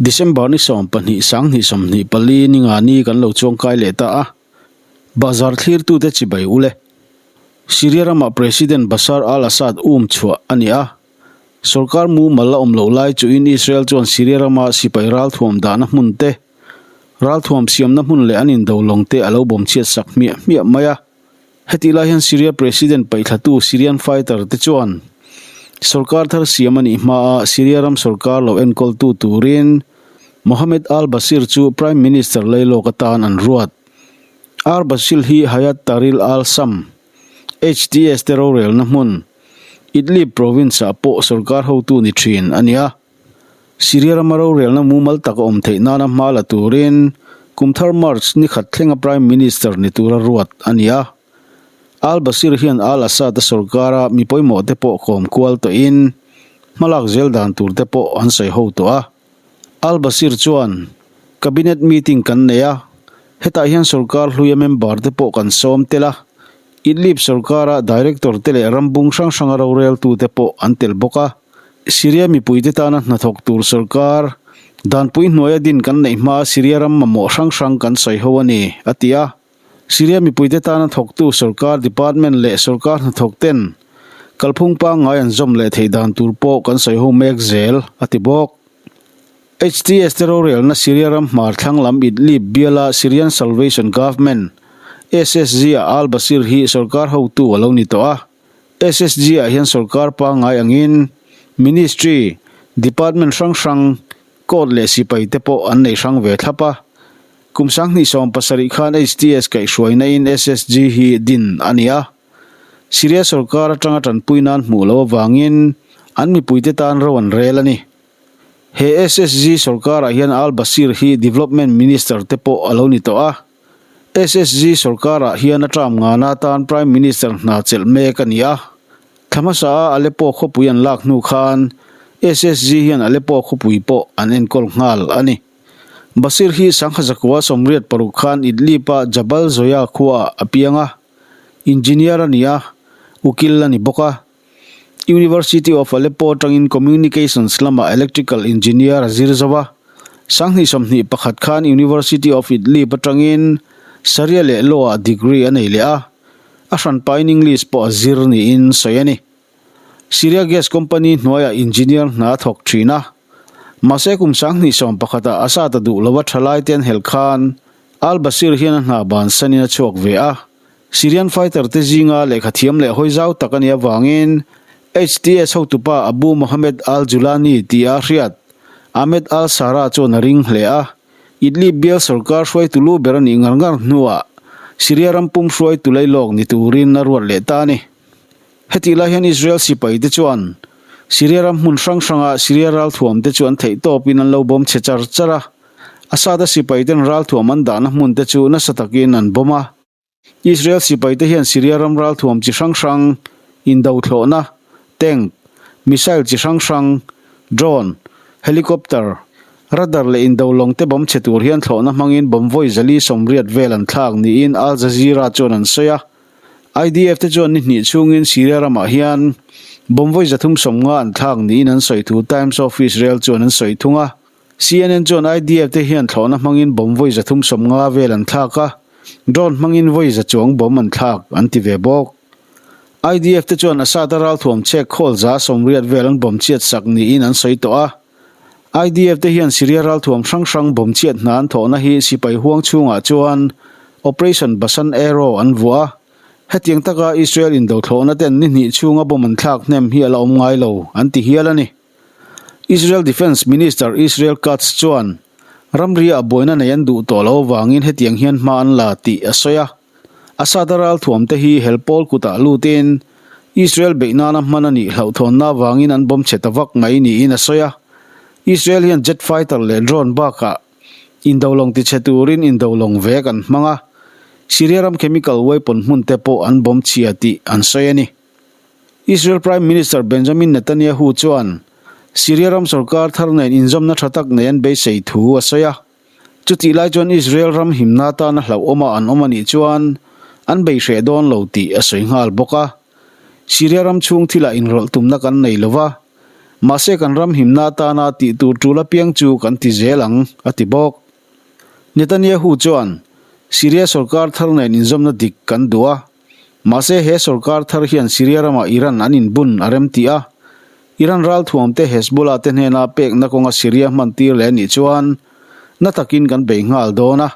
December ni 12 2024 ni nga ni kan lo chuangkai leh ta a, Bazar thlirtute chibai ule. Syria ramah President Bashar al-Assad um chhuah a ni a, sorkar mumal a awm loh lai chuhin Israel chuan Syria rama sipai ralthuam dahna hmun te, ralthuam siamna hmun leh an indo lawng te a lo bawm chhiat sak hmiah hmiah mai a. Hetih lai hian Syria President paihthlatu Syrian fighter te chuan sorkar thar siam a nih hmaa Syria ram sorkar lo enkawltu turin Mohammed al-Bashir chu Prime Minister leilawk atan an ruat. Al-Bashir hi Hayat Tahrir al-Sham, HTS, te rorelna hmun, Idlib province-ah pawh sorkar hotu ni thin a ni a. Syria rama rorelna mumal tak a awm theih nana hma la turin kum thar March ni khat thlenga Prime Minister ni tura ruat a ni a. Al-Bashir hian al-Assad-a sorkara mi pawimawh te pawh kawm kual tawhin hmalak zel dan tur te pawh an sawi ho tawh a. Al-Bashir chuan, Cabinet meeting kan nei a, hetah hian sorkar hluia member te pawh kan sawm tel a, Idlib sorkara director te leh rambung hrang hranga roreltute pawh an tel bawk a. Syria mipuite tana hnathawk tur sorkar danpui hnuaia din kan neih hmaa Syria ram mamawh hrang hrang kan sawi ho a ni, a ti a. Syria mipuite tana thawktu sorkar department leh sorkar hnathawk ten kalphung pangngai an zawm leh theih dan tur pawh kan sawi ho mek zel, a ti bawk. HTS te rorelna Syria ram hmar thlang lam Idlib biala Syrian Salvation Government, SSG, ah al-Bashir hi sorkar hotu a lo ni tawh a. SSG ah hian sorkar pangngai angin Ministry, Department hrang hrang, Court leh sipai te pawh an nei hrang ve thlap a. Kum 2017 khan HTS kaihhruaina in SSG hi din a ni a. Syria sorkar atanga tanpui nan hmuh loh avangin an mipuite tan ro an rel a ni. He SSG sorkarah hian Al Bashir hi Development Minister te pawh a lo ni tawh a. SSG sorkarah hian a term ngana atan Prime Minister hna chelh mek a ni a. Thla hmasa a Aleppo khawpui an lak hnu khan SSG hian Aleppo khawpui pawh an enkawl nghal a ni. Bashir hi Sangha 1986 khan Idlib-a Jabal Zoya khuaah a piang a. Engineer a ni a, ukil a ni bawk a. University of Aleppo atangin Communications lamah Electrical Engineer a zir zo a. 2021 khan University of Idlib atangin Sharia leh Law ah degree a nei leh a, a hranpain English pawh a zir niin sawi a ni. Syria Gas Company hnuaiah engineer hna a thawk thin a. Mahse kum 2011 ah Assad a duh lova thalaite an helh khan al-Bashir hian a hna bansanin a chhuak ve a. Syrian fighter te zinga lehkha thiam leh hawi zau tak a nih avangin HTS hotupa Abu Mohammed al-Julani tia hriat Ahmed al-Sharaa chuan a ring hle a, Idlib bial sorkar hruaitu lu ber a nih ngar ngar hnuah Syria ram pum hruaitu leilawk ni turin a ruat leh ta a ni. Hetih lai hian Israel sipai te chuan Syria ram hmun hrang hranga Syria ralthuam te chu an theih tawpin an lo bawm che char char a, Assad-a sipai ten ralthuam an dahna hmun te chu nasa takin an bawm a. Israel sipaite hian Syria ram ralthuam chi hrang hrang, indo thlawhna, tank, missile chi hrang hrang, drone, helicopter, radar leh indo lawng te bomb chhe tur hian thlawhna hmangin bomb vawi 480 vel an thlak niin Al Jazeera chuan an sawi a. IDF te chuan ni hnih chhungin Syria ramah hian bomb vawi 350 an thlak niin an sawi thu Times of Israel chuan an sawi thung a. CNN chuan IDF te hian thlawhna hmangin bomb vawi 350 vel an thlak a, drone hmangin vawi za chuang bomb an thlak an ti ve bawk. IDF te chuan Assad-a ralthuam chek khawl 180 vel an bomb chhiat sak niin an sawi tawh a. IDF te hian Syria ralthuam hrang hrang bomb chhiat hna an thawhna hi sipai huang chhungah chuan Operation Bashan Arrow an vuah a. Hetiang taka Israel indo thlawhna ten ni hnih chhunga bomb an thlak hnem hi a la awm ngai lo an ti hial a ni. Israel Defence Minister Israel Katz chuan ramri ah buaina nei an duh tawh lo avangin hetiang hian hma an la tih a sawi a. Assad-a ralthuam te hi hel pawl kutah lutin Israel beih nana hman a nih hlauhthawnna avangin an bawm chhe ta vak mai niin a sawi a. Israel hian jet fighter leh drone bakah indolawng tichhe turin indolawng vek an hmang a, Syria ram chemical weapon hmun te pawh an bawm chhia tih an sawi a ni. Israel Prime Minister Benjamin Netanyahu chuan Syria ram sorkar thar nen inzawmna tha tak nei an beisei thu a sawi a. Chutih lai chuan Israel ram himna tana hlauhawma an awm a nih chuan an bei hreh dawn lo tih a sawi nghal bawk a. Syria ram chhung thilah inrawlh tumna kan nei lo va. Mahse kan ram himna atana tih tur tul apiang chu kan ti zel ang, a ti bawk. Netanyahu chuan, Syria sorkar thar nen inzawmna dik kan duh a. Mahse he sorkar thar hian Syria ramah Iran an inbun a remti a. Iran ralthuamte Hezbollah te hnena pekna kawnga Syria hman tir leh anih chuan na takin kan bei nghal dawn a,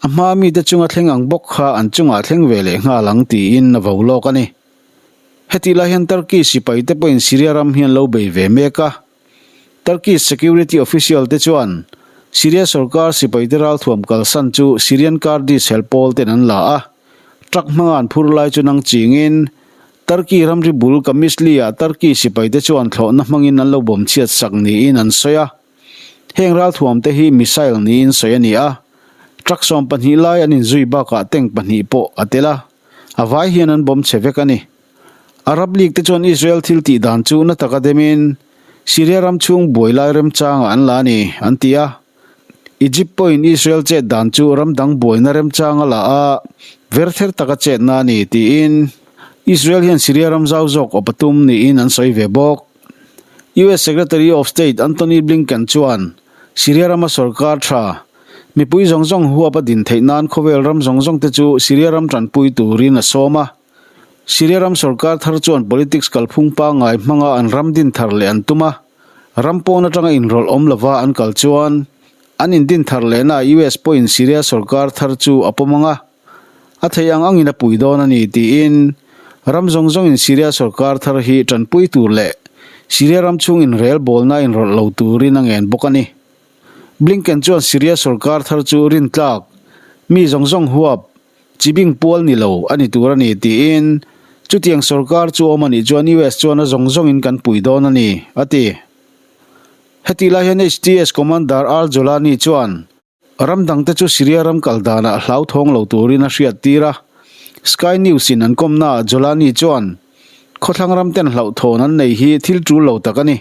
a hma mite chunga thleng ang bawk kha an chungah thleng ve leh nghal ang tiin a vo lawk a ni. Hetih lai hian Turkey sipai te pawhin Syria ram hi an lo bei ve mek a. Turkish security official te chuan Syria sorkar sipaite ralthuam kalsan chu Syrian Kurdish hel pawl ten an la a, truck hmanga an phur lai chu nang chingin Turkey ramri bul Qamishli-ah Turkey sipaite chuan thlawhna hmangin an lo bawm chhiat sak niin an sawi a. Heng ralthuamte hi missile niin sawi a ni a, truck 12 lai an inzui bakah tank pahnih pawh a tel a, a vai hian an bawm chhe vek a ni. Arab League te chuan Israel thil tih dan chu na taka demin Syria ram chhung buai lai remchangah an la a ni, an ti a. Egypt pawhin Israel chet dan chu ram dang buaina remchang a la a, verther taka chetna a ni, tiin Israel hian Syria ram zau zawk awp a tum niin an sawi ve bawk. US Secretary of State Antony Blinken chuan Syria rama sorkar tha, mipui zawng zawng huap a din theih nan khawvel ram zawng zawng te chu Syria ram tanpui turin a sawm a. Syria ram sorkar thar chuan politics kalphung pangngai hmanga an ram din thar leh an tum a, ram pawn atanga inrawlh awm lova an kal chuan an indin thar lehna US pawhin Syria sorkar thar chu a pawm ang a, a theih ang angin a pui dawn a ni tiin ram zawng zawngin Syria sorkar thar hi tanpui tur leh Syria ram chhung inrelbawlna inrawlh lo turin a ngen bawk a ni. Blinken chuan Syria sorkar thar chu rintlak, mi zawng zawng huap, Chibing pual ni lo a ni tur a ni tiin chutiang sorkar chu awm a nih chuan US chuan a zawng zawngin kan pui dawn a ni, a ti. Hetih lai hian HTS Commander al-Jolani chuan ram dangte chu Syria ram kal danah hlauthawng lo turin a hriattir a. Sky News-in an kawmnaah Jolani chuan khawthlang ramten hlauhthawn an nei hi thil tul lo tak a ni.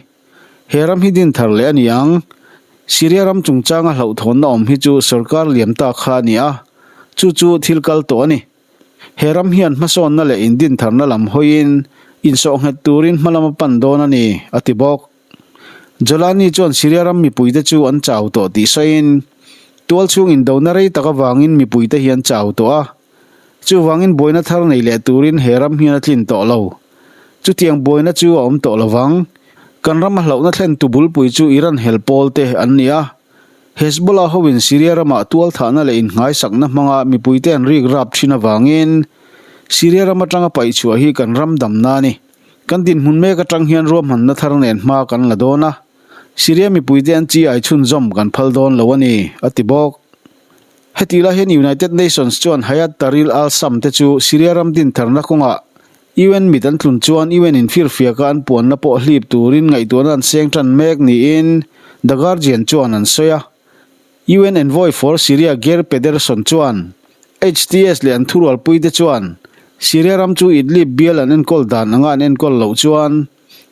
He ram hi din thar leh a ni ang. Syria ram chungchanga hlauhthawnna awm hi chu sorkar liam ta kha a ni a, chu chu thil kal tawh a ni. He ram hian hmasawnna leh indin tharna lam hawiin insawhnghet turin hmalam a pan dawn a ni, a ti bawk. Jolani chuan Syria ram mipuite chu an chau tawh tih sawiin, tualchhung indona rei tak avangin mipuite hi an chau tawh a, Chuvangin buaina thar nei leh turin he ram hian a tlin tawh lo. Chutiang buaina chu a awm tawh lo vang. Kan rama hlauhna thlentu bulpui chu Iran hel pawl te an ni a. Hezbollah hoin Syria ramah tualthahna leh innghaisakna hmanga mipuite an rik rap thin avangin Syria ram atanga paihchhuah hi kan ram damna a ni. Kan dinhmun mek atang hian ruahmanna thar nen hma kan la dawn a. Syria mipuite an chi ai chhunzawm kan phal dawn lo a ni, a ti bawk. Heti lai hian United Nations chuan Hayat Tahrir al-Sham te chu Syria ram dintharna kawngah UN mit an tlun chuan UN in firfiaka an puanna pawh hlip turin ngaihtuahna an seng tan mek niin The Guardian chuan an sawi a. UN envoy for Syria Geir Pederson chuan HTS leh an thurualpuite chuan Syria ram chu Idlib bial an enkawl dan anga an enkawl loh chuan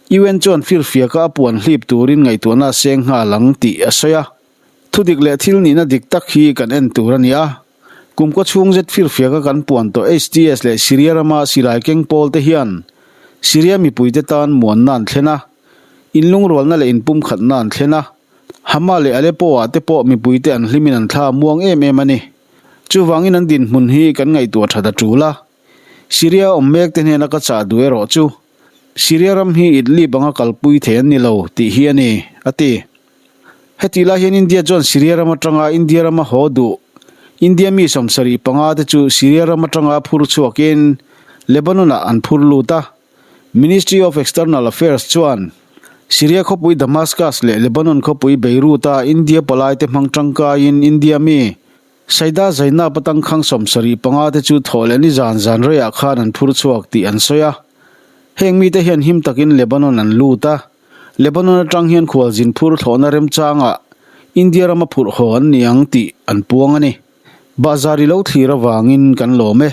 UN chuan firfiaka a puan hlip turin ngaihtuahna a seng nghal ang tih a sawi a. Thudik leh thil nihna dik tak hi kan en tur a ni a. Kum kaw chhung zet firfiaka kan puan tawh HTS leh Syria rama silai keng pawl te hian Syria mipuite tan muanna an thlen a, inlungrualna leh inpumkhatna an thlen a. Hama leh Aleppo ah te pawh mipuite an hlimin an thla muang em em a ni. Chuvangin an dinhmun hi kan ngaihtuah that a tul a. Syria awm mek te hnena ka chah duh erawh chu Syria ram hi Idlib anga kalpui thei an ni lo tih hi a ni, a ti. Hetih lai hian India chuan Syria ram atanga India rama haw duh India mi 75 te chu Syria ram atanga phur chhuakin Lebanon-ah an phur lut a. Ministry of External Affairs chuan Syria khawpui Damascus leh Lebanon khawpui Beirut-a India palaite hmang tangkaiin India mi Saida Zainab atangkhang 75 te chu thawh leh nizan zan reiah khan an phur chhuak tih an sawi a. Heng mite hian him takin Lebanon an lut a. Lebanon atang hian khualzin phur thlawhna remchangah India rama phurh haw an ni ang tih an puang a ni. Bahzar i lo thlir avangin kan lawm e.